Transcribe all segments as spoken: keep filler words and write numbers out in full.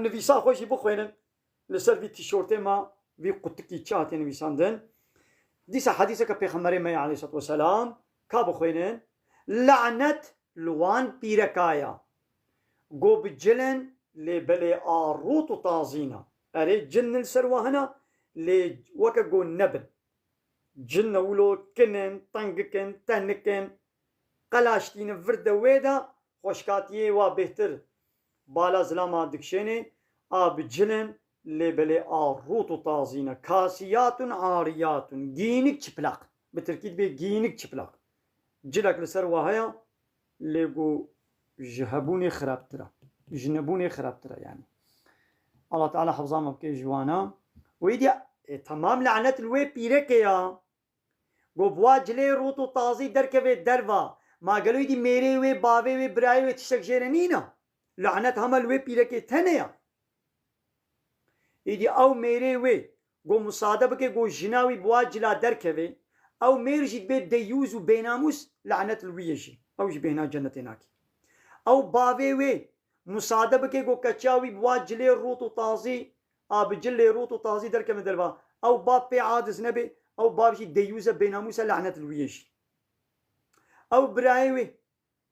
Nivîsa xwe jî bixwînin. Li ser vî tîşortê me vî qutikî çi hatiye nivîsandin. Dîsa hedîseke Pêxemberê me ye aleyhissalatu vesselam, ka bixwînin. Lanet li wan pîreka ya. Go bi cilin lê belê a rût û tazîna. Erê cin li ser wa hene lê weke go nebin. Cin ne wilo kin in, tengik in, tenik in. Qelaştîne vir de wê de xweşkatiyê wa bêhtir bala zilama dikşênê, a bi cilin lê belê a rût û tazîne. Kasiyatun ariyatun. Giynik çıplak. Bi tirkî dibê giynik çıplak. Cilek li ser wa heye, lê ku ji hebûnê xirabtir e. Ji nebûnê xirabtir e yani. Allah Teala hefza me bike ji wana. Wê diye, e, temam lanet li wê pîrekê ya. Go bi wa cilê rût û tazî derkeve derva. Ma gelo îdî mêrê wê, bavê wê, birayê wê tiştek jê re nîne? Lanet hema li wê pîrekê tene ya. Îdî ew mêrê wê, go musade bike, go jina wî bi wa cila derkeve. Ew mêr jî dibe deyûz û bênamûs, lanet li wî ye jî. Ew jî bêhna cennetê nake. Ew bavê wê, musade bike, go keça wî bi wa cilê rût û tazî, a bi cilê rût û tazî derkeve derva. Ew bav pê adiz nebe, ew bav jî deyûz e, bênamûs e, lanet li wî ye jî. Ew birayê wê,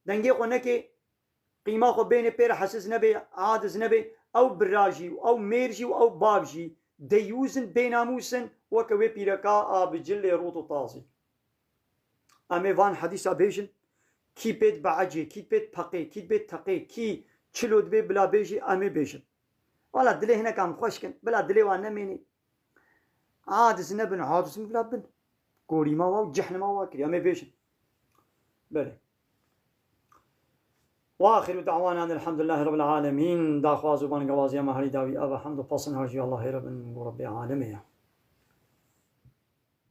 dengê xwe neke, qîma xwe bêne pê re hesiz nebe, adiz nebe, ew bira jî û ew mêr jî û ew bav jî deyûz in, bênamûs in, weke wê pîreka a bi cilê rût û tazî. Em ê van hedîsa bêjin, kî pê dibe ecê, kî pê dipeqê, kî dibê teqê, kî çilo dibê bila bêjî, em ê bêjin. Wala dilê hinek em xweş kin, bila dilê wan nemênî. Adiz nebin, adiz min bila bin. Gorîma wa û cehnima wa kiriye, em ê bêjin. Belê. Wa axiru da'wana elhamdulillahi rabbil alemin. Daxwaz û bangewaziya me herî dawî ev e, hemd û pasin her jî Allahê re bin, ku Rebbê alemê ye.